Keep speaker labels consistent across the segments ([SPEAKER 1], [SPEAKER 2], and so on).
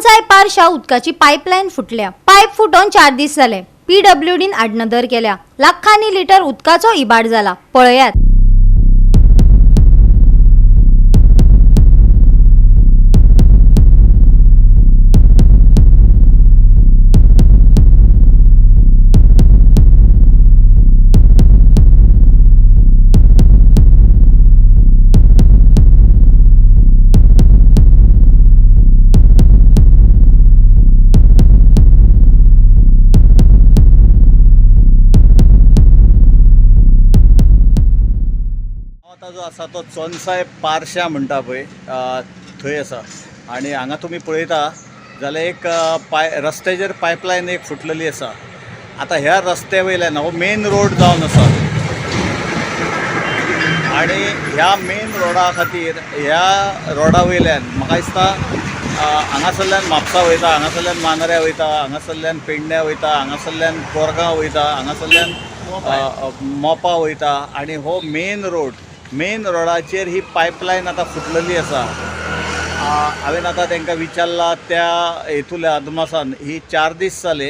[SPEAKER 1] चोनसाय पारशा उदकाची पायपलायन फुटल्या. पायप फुटोवन 4 दीस जाले. पीडब्ल्यूडीन आडनदर केल्या. लाखांनी लिटर उदकाचो इबाड जाला. पळयात.
[SPEAKER 2] आतां जो आसा तो चोनसाय पारशा म्हणटा पळय थंय आसा आनी हांगा तुमी पळयता जाल्यार एक रस्त्याचेर पायपलायन एक फुटलेली आसा. आतां ह्या रस्त्या वयल्यान हो मेन रोड जावन आसा आनी ह्या मेन रोडा खातीर ह्या रोडा वयल्यान म्हाका दिसता हांगासरल्यान म्हापसा वयता, हांगासरल्यान मांद्र्या वयता, हांगासरल्यान पेडण्या वयता, हांगासरल्यान कोरगांव वयता, हांगासरल्यान मोपा वयता आनी हो मेन रोड, मेन रोडाचेर ही पायपलायन आतां फुटलेली आसा. हांवें आतां तांकां विचारलां त्या हेतूल्या अदमासान ही 4 दीस जाले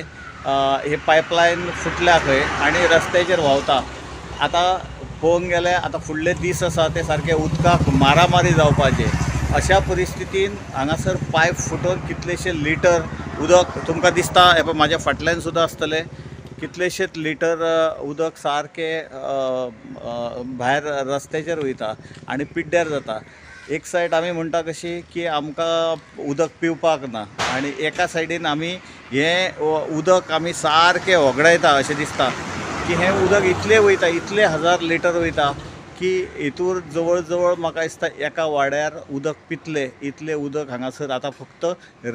[SPEAKER 2] ही पायपलायन फुटल्या खंय आनी रस्त्याचेर व्हांवता. आतां पळोवंक गेल्यार आतां फुडले दीस आसा ते सारके उदकाक मारामारी जावपाचे. अशा परिस्थितीन हांगासर पायप फुटून कितलेशे लिटर उदक तुमकां दिसता, हे पळय म्हाज्या फाटल्यान सुद्दां आसतलें, कितलेशेच लिटर उदक सारकें भायर रस्त्याचेर वयता आनी पिड्ड्यार जाता. एक सायड आमी म्हणटा कशी की आमकां उदक पिवपाक ना आनी एका सायडीन आमी हें उदक आमी सारकें होगडायता अशें दिसता की हें उदक इतलें वयता, इतले हजार लिटर वयता की हेतूर जवळ जवळ म्हाका दिसता एका वाड्यार उदक पितले इतलें उदक हांगासर आतां फक्त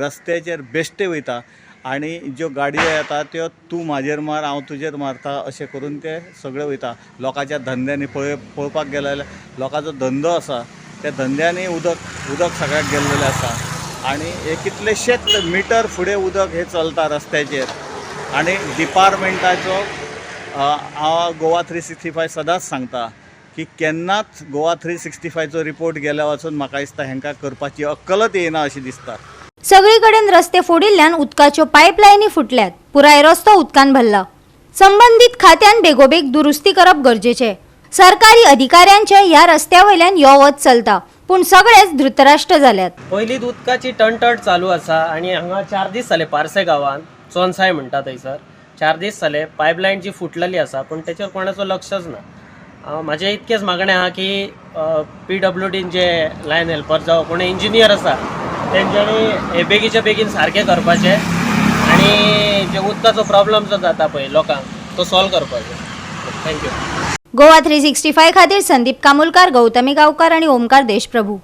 [SPEAKER 2] रस्त्याचेर बेश्टें वयता आनी ज्यो गाडयो येता त्यो तूं म्हाजेर मार हांव तुजेर मारता अशें करून ते सगळे वयता. लोकांच्या धंद्यांनी पळोवपाक गेले जाल्यार लोकांचो धंदो आसा त्या धंद्यांनी उदक सगळ्याक गेल्लेलें आसा आनी हे कितलेशेच मिटर फुडें उदक हें चलता रस्त्याचेर. आनी डिपार्टमेंटाचो हांव गोवा 365 सदांच सांगता की केन्नाच गोवा 365चो रिपोर्ट गेल्या वचून म्हाका दिसता हेंकां करपाची अक्कलच येना अशी दिसता.
[SPEAKER 1] सगळी कडेन रस्ते फोडिल्ल्यान उदकाच्यो पायपलायनी फुटल्यात. पुराय रस्तो उदकान भरला. संबंदीत खात्यान बेगोबेग दुरुस्ती करप गरजेचें. सरकारी अधिकाऱ्यांचे ह्या रस्त्या वयल्यान यो वच चलता, पूण सगळेच धृतराष्ट्र जाल्यात.
[SPEAKER 3] पयलींच उदकाची टणटण चालू आसा आनी हांगा 4 दीस जाले पार्से गांवांत चोनसाय म्हणटा थंयसर 4 दीस जाले पायपलायन जी फुटलेली आसा, पूण तेचेर कोणाचो लक्षच ना. म्हाजें इतकेंच मागणें आहा की पीडब्ल्यूडीन जे लायन हेल्पर जावं कोण इंजिनियर आसा तेंच्यांनी हे बेगीच्या बेगीन सारकें करपाचें आनी जे उदकाचो प्रॉब्लम जो जाता पळय लोकांक तो सॉल्व करपाचो. Thank you.
[SPEAKER 1] Goa 365 खातीर संदीप कामुलकार, गौतमी गांवकार आनी ओमकार देशप्रभू.